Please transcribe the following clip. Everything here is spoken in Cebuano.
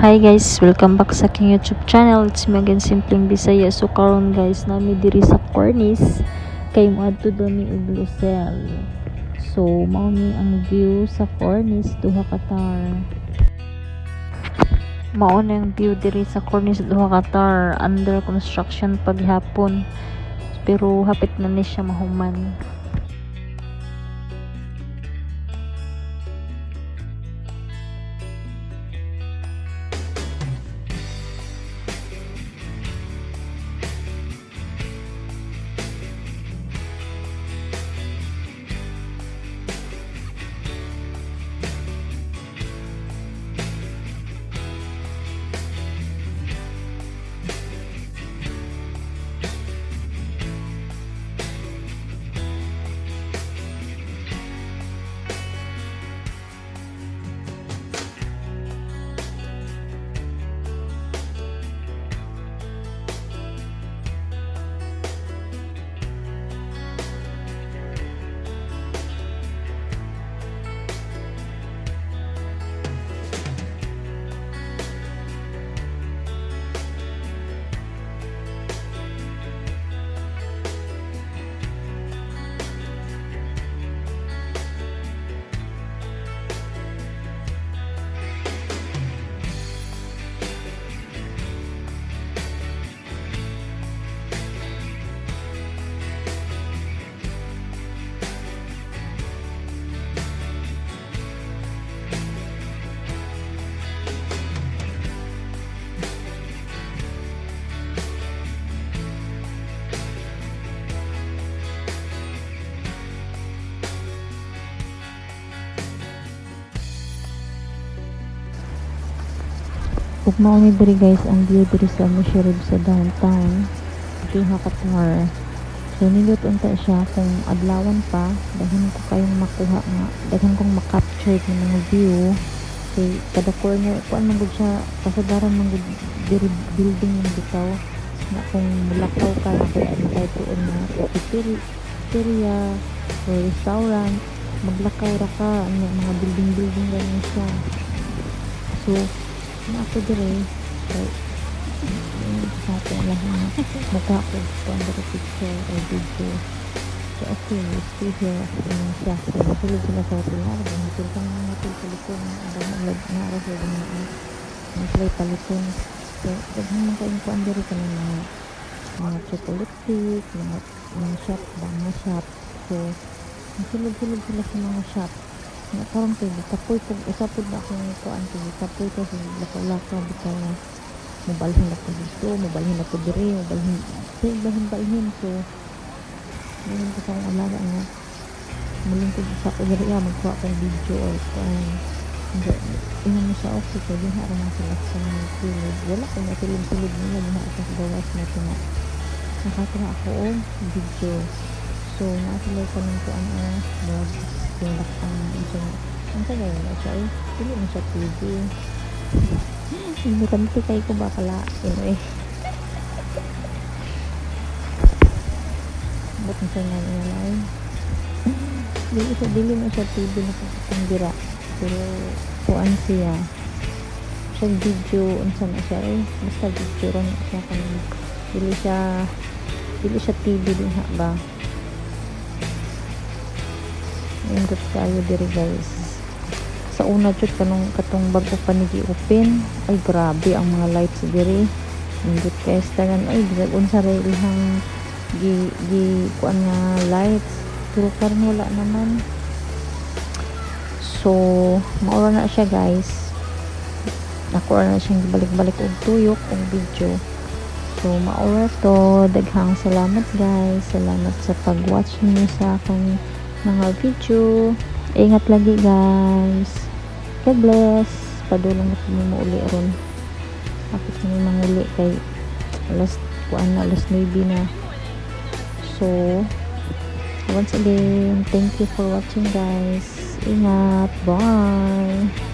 Hi guys, welcome back sa aking YouTube channel. It's me again, Simpleng Bisaya. So karon guys, naa mi diri sa Corniche kay moadto daw mi og Losail. So mao ni ang view sa Corniche, Doha, Qatar. Mao na ang view diri sa Corniche, Doha, Qatar. Under construction pa gihapon. Pero hapit na ni siya mahuman. Ug mao ni diri guys ang view diri sa Msheireb sa downtown Doha, Qatar. So nindot unta siya kung adlawan pa, daghan ko kayong makuha nga, daghan kong ma-capture ng mga view kay kada corner kuan man gud siya, kasagaran man gud diri building man bitaw na kung mulakaw ka na kay antay tuon na cafeteria or restaurant, maglakaw ra ka ano, mga building building ra siya. So na ako dire kay sa akong lahi nga mukha ko kuan diri picture or video. So okay, we stay here ingon siya. So mosulod sila sa hotel, naa ra hotel, kanang hotel paliton ang naa ra sila dinhi, naa sila paliton. So daghan man kaayong kuan diri, kanang mga chocolate cake, mga shop ba, mga shop. So mosulod-sulod sila sa mga shop nga karon kay gikapoy ko, usa pud na akong kuan kay gikapoy ko sa lakaw-lakaw bitaw nga mobalhin ako dito, mobalhin ako diri, mobalhin balhin balhin. So ingon ko sa akong alaga nga mulingkod sa ako diri, magkuha kong video or kuan. Ingon mo siya okay kay dinha ra man sila sa mga kilid. Wala ko nasulod-sulod nila dinha sa gawas na ito nga nakakuha ako og video. So naa sila kanang kuan, murag tindak ang unsa unsa gani na siya eh, dili man siya TV. Ignorante kay ko ba kalain eh. Ambot unsa nga niya eh. Dili man siya TV nakakatong dira. Pero kuan siya. Siya video, unsa na siya eh. Basta video ra na siya kanang dili siya TV dinha ba. Nindot kaayo diri guys. Sa una jud kanong katong bag-o pa ni gi-open, ay grabe ang mga lights diri. Nindot kay tanan ay bisag unsa ra ilahang gi gi kuan nga lights, pero karon wala naman. So mao ra na siya guys. Ako ra na siyang gibalik-balik og tuyok og video. So mao ra to. Daghang salamat guys. Salamat sa pag-watch ninyo sa akong mga video. Ingat lagi guys. God bless. Padulong na kami mo uli ron. Hapit kami manguli kay alas kuan na, alas 9 na. So once again, thank you for watching guys. Ingat. Bye.